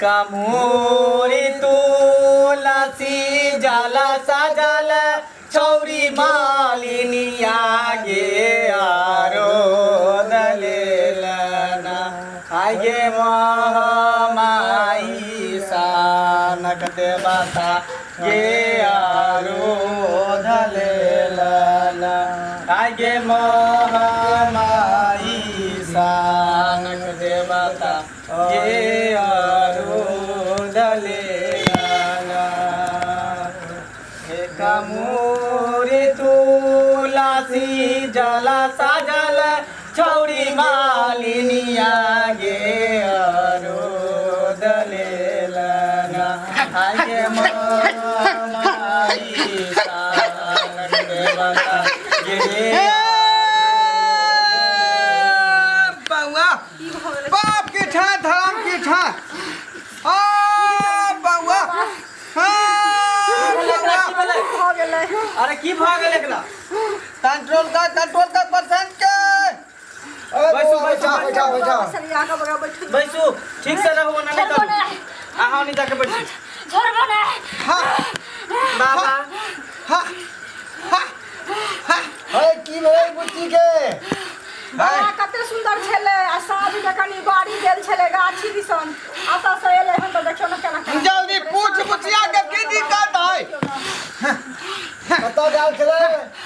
कामूरी तुलसी जल सजल छौरी मालिनी आगे आरो दलेलना आगे महामाई सानक देवता गे आरो धलेलना आगे महामाई सानक देवता गे आरो धलेलना कमूरी तुलसी जल सजल छौरी मालिनिया गे अरोद लेलना आगे माई सानक देवता गे बउआ बाप के ठा धर्म के ठा आ बउआ हाँ, बउआ भऽ गेलै अरे की भऽ गेल एकरा कंट्रोल कर कंट्रोल कर परसेंट के बैसू, बैसू, बैठा बैठा बैठा सरिया के बगल बैठू बैसू ठीक से रहू ना नहीं छोड़बो करू ना अहाँ नहीं जाके बैठू छोड़बो ना हाँ बाबा हाँ हाँ हाँ अरे की भेलै बुच्ची के बड़ा कते सुंदर छलै आ साँझ के कनी बाड़ी गेल छलै गाछी दिसन एतऽ से एलै हन तऽ देखियौ ने केना केना जल्दी पूछ बुचिया के की दिक्कत है कतऽ गेल छलै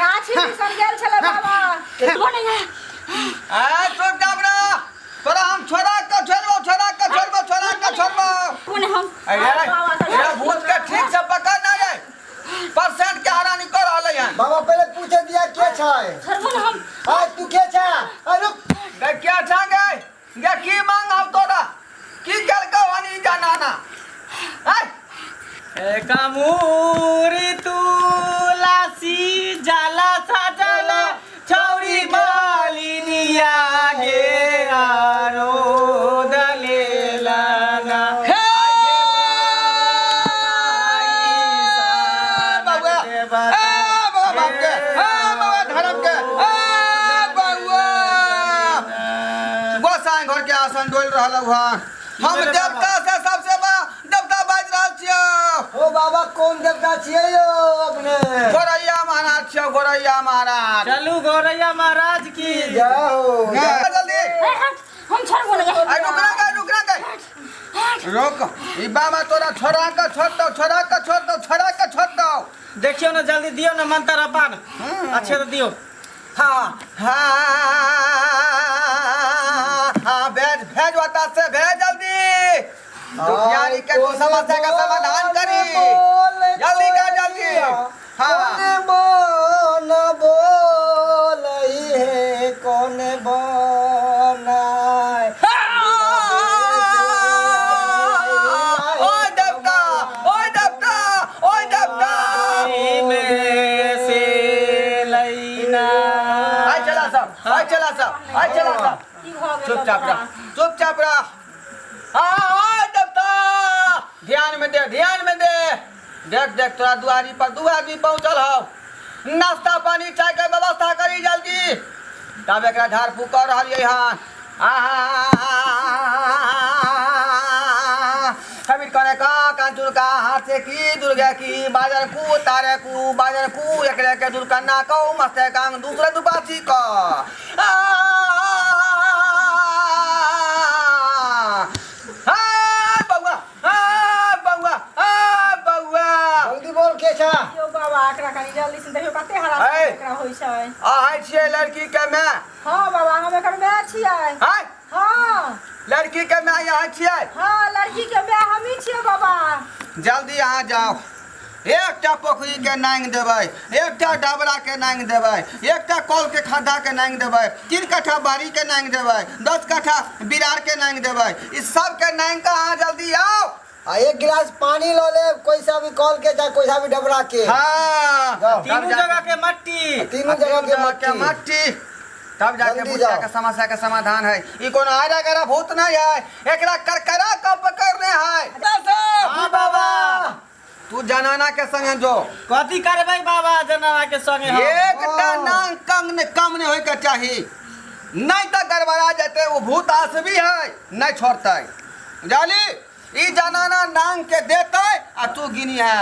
गाछी दिसन गेल छलै बाबा छोड़बो नहीं आ चुपचाप रह तोरा हम छोड़ा के छोड़बो छोड़ा के छोड़बो छोड़ा के छोड़बो कौन हम अरे अरे भूत के ठीक से पकड़ ना रे परसेंट के हरानी कर रहलै हन बाबा पहिले पूछे दिया के छै छोड़बो ना हम आय तू के छै आय रुक गे क्या छा गे गे की मांग आव तोरा की केलकौ हन ई जनाना आय कमूरी तुलसी जाला सजल छौरी मालिनिया गे आरो दलेलना हे बउआ ए बउआ बाप के ए बउआ धर्म के ए बउआ गोसाई घर के आसन डोल रहल हन हम देवता से सबसे बड़ा देवता बाजि रहल छियौ ओ बाबा कोन देवता छियै यौ अपने गोरैया महाराज छियौ गोरैया महाराज चलू गौरैया महाराज की जय हो हे, जल्दी ए, हट, हम छोड़बो नहीं आ रुकना गए रुकना गए रुक ई बाबा तोरा छोड़ा के छोड़ दो छोड़ा के छोड़ दो छोड़ा के छोड़ दो देखियो ना जल्दी दियो ना मंत्र अपन अच्छे से दियो हाँ हाँ हाँ भेज भेज बता से भेज जल्दी दुखियारी के तू समस्या का समाधान करी जल्दी कर जल्दी हाँ कौन बन बोलई है कौन बनाए ओए देवता ओए देवता ओए देवता में से लैना आइ चला सब आइ चला सब आइ चला सब की भऽ गेल चुपचाप रह चुपचाप रह हाँ हाँ देवता ध्यान में दे ध्यान में दे देख देख तोरा दुआरी पर दू आदमी पहुंचल हौ नाश्ता पानी चाय के व्यवस्था करी जल्दी तब एकरा झाड़ फूक कर रहलियै हन कबीर करे का कांचुर का हाथ से की दुर्गा की बाजर कु तारे कु बाजर कु एकरे के दुर्कन्ना कौ मस्ते कांग दूसरे दुपासी का आ बउआ आ बउआ आ बउआ जल्दी बोल के छा यौ बाबा एकरा कनी जल्दी से देखियौ कते हरास ऐ। एकरा होइ छै आहां छियै लड़की के माय हँ बाबा हम एकर माय छियै आय हँ लड़की के माय अहाँ छियै हँ लड़की के माय हमही छियै बाबा जल्दी अहाँ जाउ एकटा पोखरी के नांग देबै एकटा डबरा के नांग देबै एकटा कल के खड्डा के नांग देबै तीन कट्ठा बाड़ी के नांग देबै दस कट्ठा बिरार के नांग देबै ई सब के नांग के अहाँ जल्दी आउ आ एक गिलास पानी लऽ लेब कोई सा भी कल के चाहे कोई सा भी डबरा के हाँ जाओ। तीनों जगह के मट्टी तीनों जगह के के मट्टी मट्टी तब जाके जल्दी बुचिया जाओ। के समस्या के समाधान है ई कोनो आरा गरा भूत नहीं है एकरा करकरा कब पकड़ने है हाँ बाबा तू जनाना के संगे जो कथी करबै बाबा जनाना के संगे हम? एकटा नांग कम ने कम नहीं होय के चाही नहीं तो गड़बड़ा जेते वो भूत आसबी है नहीं छोड़ते जाली ई जनाना नांग के देतै आ तू गिनी है।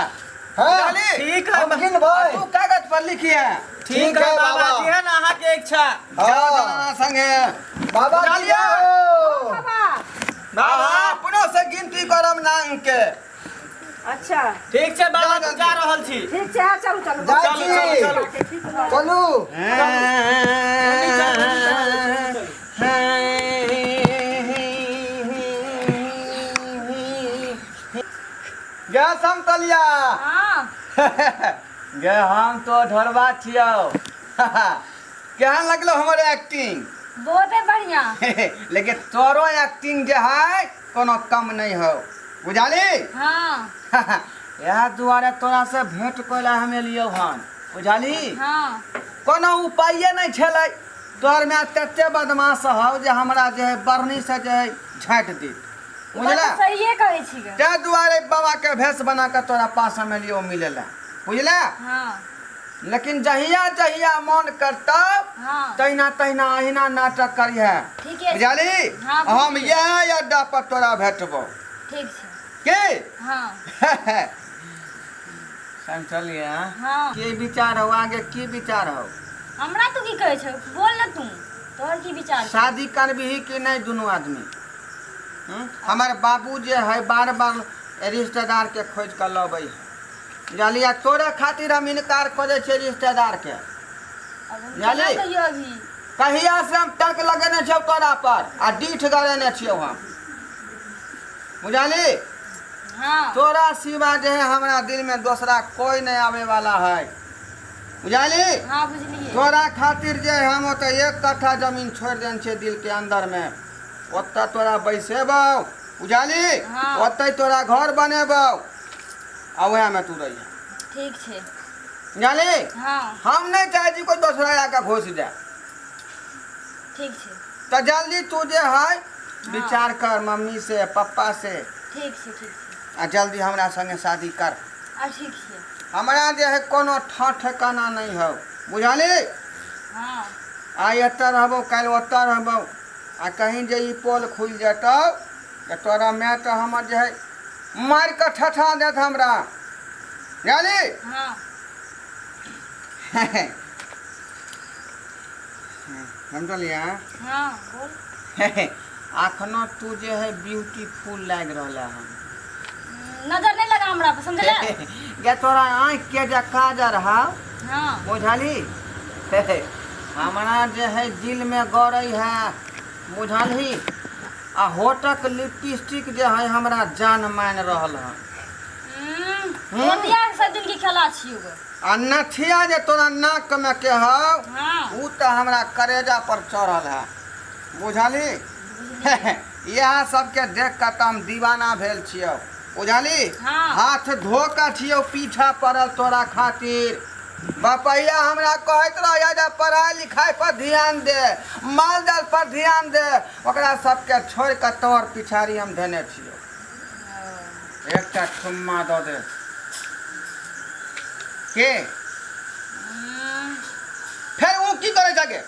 हाँ। बुझली? ठीक है। हम गिनबै। आ तू कागज पर लिखी है। ठीक है बाबा, जेहन अहाँके इच्छा। जाओ जनाना संगे। बाबा की बुझलियै? जय हो। बाबा। बाबा अपनो से गिनती करब नांग के। अच्छा। ठीक छै बाबा, जा, हम जा रहल छी। ठीक छै, हाँ, चलू चलू। जाइ चलू, छी। चलू, चलू। चलू। गे समतलिया। हाँ। गे हम तो ढोरबा छियौ। केहन लगलो हमर एक्टिंग? बहुते बढ़िया। लेकिन तोरो एक्टिंग जे है कोनो कम नहीं हो, बुझाली? हाँ। इएह दुआरे तोरा से भेंट कैला हम एलियौ हन, बुझाली? हाँ। कोनो उपाये नहि छलै, तोहर माय तते बदमाश हौ जे हमरा जे है बरनी से जे है झाँटि देत, बुझला? बात सहिए कहै छी गे। ताहि दुआरे बाबा के भेष बना कऽ तोरा पास हम एलियौ मिलै लए, बुझला? हाँ। लेकिन जहिया जहिया मन करतौ हाँ। तहिना तहिना अहिना नाटक करिहे। ठीके छै। बुझली? हाँ, हम बुझलियै। इएह अड्डा पर तोरा भेटबौ। ठीक छै। की? हाँ। समझलियै? हाँ। की विचार हौ आगे, की विचार हौ? हमरा तू की कहै छौ, बोल ने तू, तोहर की विचार छौ? शादी करबिही कि नहि दुनू आदमी? हम्म? हमर बाबू जे है बार बार रिश्तेदार के खोजि कऽ लबै है, बुझलियै? तोरे खातिर हम इनकार करै छियै रिश्तेदार के। अब हम बुझलियै? केना कहियौ अभी? कहिया से हम टक लगेने छियौ तोरा पर आ डीठ गड़ेने छियौ हम, बुझली? हाँ। तोरा सिवा जे है हमरा दिल में दोसरा कोई नहीं आवे वाला है, बुझली? हाँ, बुझलियै। तोरा खातिर जे है हम ओतऽ 1 कट्ठा जमीन छोड़ि देने छियै दिल के अंदर में, ओतऽ तोरा बैसेबौ, बुझली? हाँ। ओतै तोरा घर बनेबौ आ वएह में तू रहिहे। ठीक छै। बुझली? हाँ। हम नहीं चाहै छी कोई दोसरा आके घुसि जाए। ठीक छै। तऽ जल्दी तू जे है विचार कर मम्मी से पप्पा से। ठीक छै, ठीक छै। आ जल्दी हमरा संगे शादी कर। आ ठीक छै। हमरा जे है कोनो ठाँ ठेकाना नहीं हौ, बुझली? हाँ। आइ एतऽ रहबौ काल्हि ओतऽ रहबौ, आ कहीं जे ई पोल खुलि जेतौ तऽ तोरा माय तऽ हमर जे है मारि कऽ ठठा देत हमरा, बुझली? हाँ। समझलियै? हाँ, बोल। अखनो तू जे है ब्यूटीफुल लागि रहल हन। नजर नहीं लगा हमरा पर, समझले? गे तोरा आँखि के जे काजर हौ। हाँ। बुझली? हमरा जे है दिल में गड़ै है, बुझलही? आ होठक लिपस्टिक जे है हमरा जान मानि रहल हन। तोर बियाह के सब दिन के खेला छियौ गे। आ नथिया जे तोरा नाक में के हौ। हाँ। उ तऽ हमरा करेजा पर चढ़ल है, बुझली? इएह सबके देख कऽ तऽ हम दीवाना भेल छियौ, बुझली? हाँ। हाथ धो कऽ छियौ पीछा पड़ल तोरा खातिर। बपैया हमरा कहैत रहैया जे पढ़ाई लिखाई पर ध्यान दे, माल जाल पर ध्यान दे, ओकरा सबके छोड़ि कऽ तोहर पिछाड़ी हम धेने छियौ। एकटा चुम्मा दऽ दे के फेर ओ की करै छगे,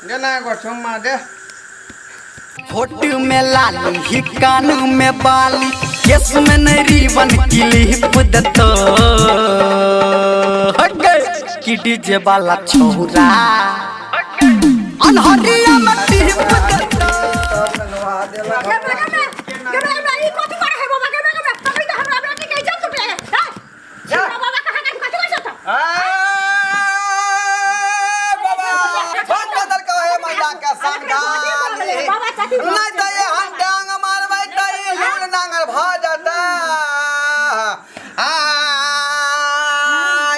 जेना एगो चुम्मा दे। होठ में लाली ही कान में बाली केस में नहीं रिबन क्लिप दतो कि डीजे वाला छोरा अनहरिया में टिप दतो। गे बे गे बे गे बे गे, ई कथी करे है बाबा? गे बे गे बे, तभी तो हमरा बेटी के इज्जत लुटे है। हैं जा। बाबा कहाँ के कथी करे छ? ए, बाबा बात बदल के हे महिला के समझाली। बाबा चाची। नहीं तो ये हम डांग मारबै तऽ ई लूल नांगर भऽ जेतै। आ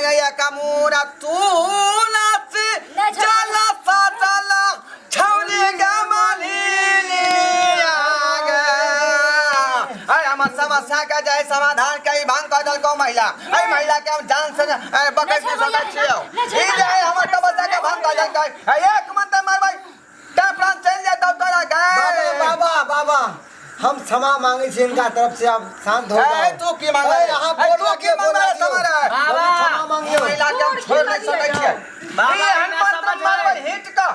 ये कमूरा तू नाच चल सा चल छौली गमली आगे। अरे हमर समस्या के जे है समाधान के ई भांग कऽ देलकौ महिला। एहि महिला के हम जान से बकैत नहि सकै छियौ। ई जे है हमर समस्या के भांग कऽ देलकै। एक मंत्र मारबै तऽ प्राण चलि जेतौ तोरा गे। बाबा बाबा बाबा, हम क्षमा मांगे छी इनका तरफ से, अब शांत हो ए, जाओ। तू की मांगले? ए, अहाँ ए, बोल तू की रखिए, बोल मांगले रखिए। समारे? बाबा, क्षमा मांगियो। महिला के हम छोड़ नहीं सकै छियै। बाबा, ई एहन एना मंत्र समझ मारबै है। हिट कऽ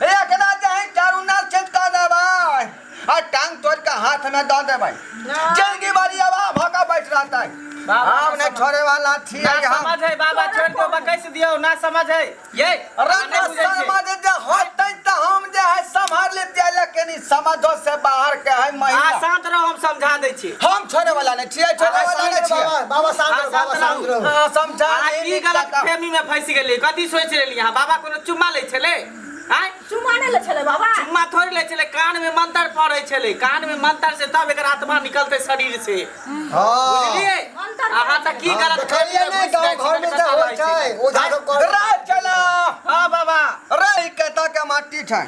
एकरा जे है चारू नाल छेद कऽ देबै आ टांग तोड़ कऽ हाथ में दऽ देबै। जिंदगी भरि अबाह भऽ कऽ बैठ रहतै। बाबा, हम नहि छोड़े वाला छी। ना हम समझ है बाबा, छोड़ दियो, बकैस दियो, ना समझ है ये। रंग नहि बुझै छियै। समझ जे होतै तऽ हम जे है सम्हार लेतियै, लेकिन ई समझो से बाहर के है आ महिला। शांत रहो, हम समझा दै छी। हम छोड़े वाला नहि छियै, छोड़े वाला नहि छियै। बाबा, बाबा शांत रहो, बाबा शांत रहो। हाँ, समझा अहाँ नहीं की गलत फहमी में फंसि गेलियै? कथी सोचि लेलियै अहाँ? बाबा कोनो चुम्मा लै छलै आँय? चुमा नहि लै छलै बाबा? चुम्मा थोड़े लै छलै, कान में मंत्र पढ़ै छलै। कान में मंत्र से तब एकर आत्मा निकलतै शरीर से। हाँ। बुझलियै? मंत्र अहाँ तऽ की गलत देखलियै फहमी नहि में घुसि गाँव जाइ छी, घर में जे कतऽ होइ रहै छै छी? ओझा सब कर रे चला। हाँ बाबा। रे कतऽ के माटी छै?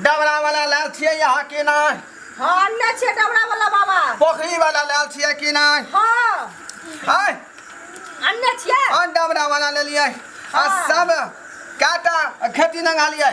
डबरा वाला लाल छियै यहाँ की नहि? हँ, अन्ने छियै डबरा वाला बाबा। पोखरी वाला लाल छियै की नहि? हँ। हाय। अन्ने छियै। आ डबरा वाला लेलियै आ हाँ। सब काटा खेती नंगालियै?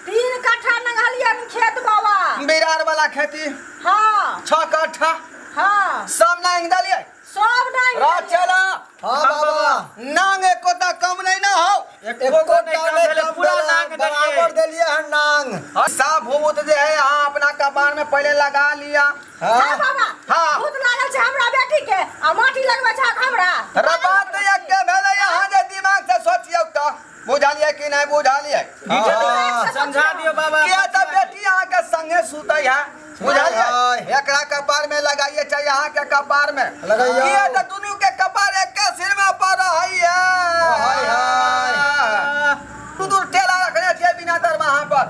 3 कट्ठा नंगलियै खेत बाबा। बिरार वाला खेती? हँ। 6 कट्ठा? हँ। सब नांग देलियै? सब नांग रा देलियै। चला। हाँ बाबा। नांग एकोटा कम नहीं ना हो। एको गो नहि कम भेलै, पूरा नांग देलियै। बराबर देलियै हन नांग। हाँ, सब भूत जे है यहाँ अपना कपार में पहले लगा लिया। हाँ हाँ। बाबा। हाँ। भूत लागल छै हमरा बेटी के आ माटी लगबै छै हमरा। रे बात एके भेलै, यहाँ जे दिमाग से सोचियौ तऽ बुझलियै कि नहि बुझलियै? हाँ। समझा दियो बाबा। किया तऽ बेटी अहाँके संगे सुतै है, बुझलियै? हाय। एकरा कपार में लगाइए चाहे अहाँके कपार में लगैयौ। किया तऽ दुनू के कपार एके सिर में पड़ रहै है। हाय, हाय। दू दू टेला रखने छियै बिना दरमाहा पर,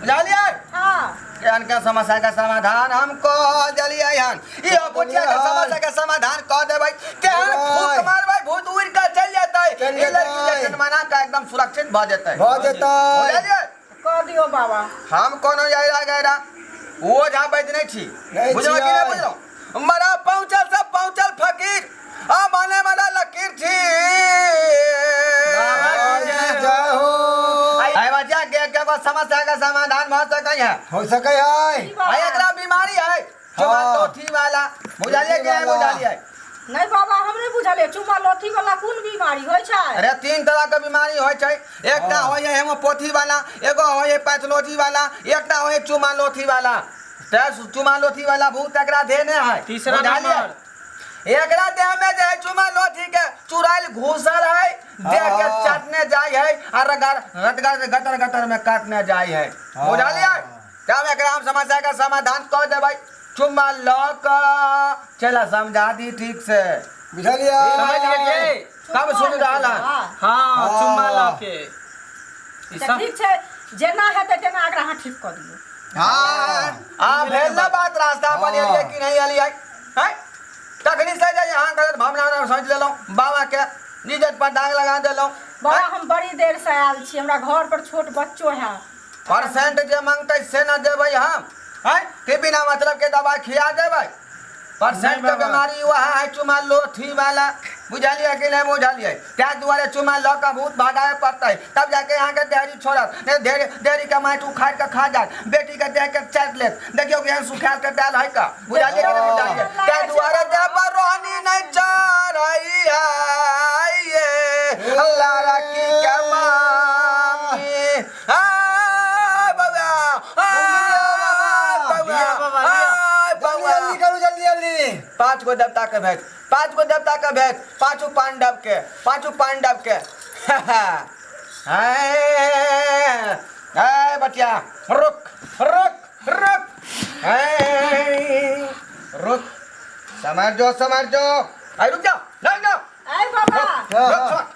बुझलियै? हाँ। केहन के समस्या के समाधान हम कऽ देलियै हन। ई बुचिया के समस्या के समाधान कऽ देबै, तेहन फूक मारबै भूत उड़ि कऽ चलि जेतै। चलि ई लड़की जे जेतै। जनमना के एकदम सुरक्षित भऽ जेतै। भऽ जेतै। बुझलियै? कऽ दियौ बाबा। हम कोनो ऐरा गैरा ओझा वैद्य नहि छी। नहि बुझलहुँ कि नहि? छियै। बुझलहुँ? मरा पहुँचल से पहुँचल फकीर आ माने वाला लकीर छी। बाबा की जय। जय हो। आइ बच्चा के के समस्या के समाधान भऽ सकै है। हो सकै है। की बाबा? आ एकरा बीमारी है चुमा हाँ। लोथी वाला, बुझलियै कि नहि बुझलियै? नहि बाबा, हम नहि बुझलियै, चुमा लोथी वाला कोन बीमारी होइ छै? अरे 3 तरह के बीमारी होइ छै। एकटा हाँ। होइ है हेमोपैथी वाला, एगो होइ है पैथोलॉजी वाला, एकटा होइ है चुमा लोथी वाला। ते चुमा लोथी वाला भूत एकरा देने है। तीसरा बुझलियै? नंबर। एकरा देह में जे है चुमा लोथी के चुड़ैल घुसल है, देह के हाँ। चाटने जाय है आ रगड़ गटगर गटर गटर में काटने जाय है। हाँ। बुझलियै? तब एकरा हम समस्या के समाधान कऽ देबै। चुम्मा लऽ कऽ चला समझा दी ठीक से। बुझलियै? समझ गेलियै? कब सुन रहल हन? हाँ, चुम्मा लऽ के ई तऽ सब। ठीक छै, जेना हेतै तेना एकरा अहाँ ठीक कऽ दियौ। हाँ, आ भेल ना बात? रास्ता पर हाँ। एलियै कि नहीं एलियै? हैं? तखनी से जे यहाँ गलत भावना हमरा सोच लेलहुँ, बाबा के इज्जत पर दाग लगा देलहुँ। बाबा, हम बड़ी देर से आयल छी, हमरा घर पर छोट बच्चो है। परसेंट जे मांगतै से न देबै हम हैं कि बिना मतलब के दवाई खिया देबै? परसेंट के बाबा। बीमारी वह है चुमा लोथी वाला, बुझलियै कि नहीं बुझलियै? ताहि दुआरे चुमा लऽ कऽ भूत भगाए पड़तै, तब जाके अहाँके देहरी छोड़त। नहीं देहरी देहरी के माटि उखाड़ि कऽ खा जायत, बेटी के देह के चाटि लेत। देखियौ केहन सुखायल के दालि है का, बुझलियै कि नहीं बुझलियै? ताहि दुआरे देह पर रोहनी नहीं चढ़ै है ये लड़की के मामी। आ बउआ, आ बउआ, लिया बाबा, लिया। आ जल्दी बउआ। जल्दी करू, जल्दी जल्दी। 5 गो देवता के भेज, 5 गो देवता के भेज, पांचों पांडव के, पांचों पांडव के। ए बटिया, रुक रुक रुक, ए, रुक, समझ जो, समझ जो, आई रुक जाओ, नहीं जाओ। ऐ बाबा। रुक, छोड़।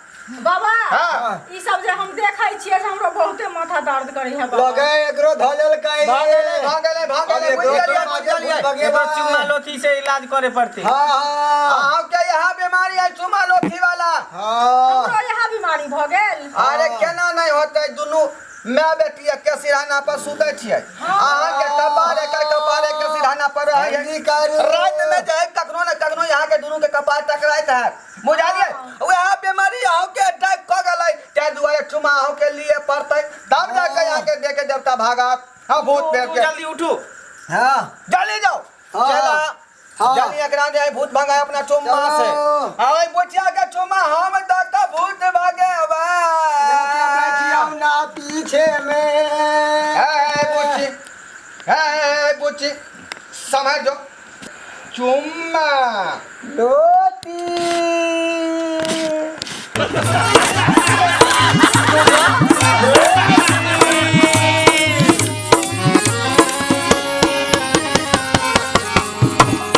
बाबा। हाँ। ई सब जे हम देखै छियै से हमरो बहुते माथा दर्द करै है बाबा। लगे एकरो धऽ लेलकै। भाग गेलै, भाग गेलै, भाग गेलै। बुझि गेलियै, बुझि गेलियै। एगो चुम्मा लोथी से इलाज करे पड़ते। हाँ हाँ। अहाँके यहाँ बीमारी है चुमा लोथी वाला। हाँ। हमरो यहाँ बीमारी भऽ गेल। अरे केना नहि होतै? दुनू माय बेटी एके सिरहाना पर सुतै छियै। अहाँके कपार एकर कपार एके सिरहाना पर रहै है। जल्दी करू। राति में जे है कखनो ने कखनो यहाँ के दुनू के कपार टकराइत है, बुझलियै? वएह बीमारी अहूँ के अटैक कऽ गेलै, ताहि दुआरे चुमा अहूँ के लिए पड़तै, तब जाके यहाँ के देखे देवता भागत। हाँ, भूत उठू, प्रेत उठू, के। जल्दी उठू। हाँ। जल्दी जाओ। हाँ। चला। हाँ। जल्दी एकरा जे है भूत भगाए अपना चुम्मा से। चलो। आय बुचिया के चुम्मा हम दऽ के भूत भगेबै। बैठियौ ना पीछे में। ए बुच्ची, ए बुच्ची, सम्हार जो। चुम्मा। लोटी।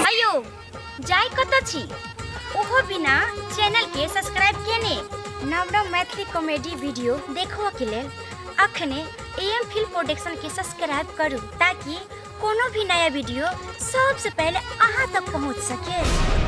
अयो जाय कतऽ छी ओहो बिना चैनल के सब्सक्राइब केने? नव नव मैथिली कॉमेडी वीडियो देखबऽ के लेल अखने एम फिल्म प्रोडक्शन के सब्सक्राइब करू ताकि कोनो भी नया वीडियो सबसे पहले अहाँ तक पहुँच सके।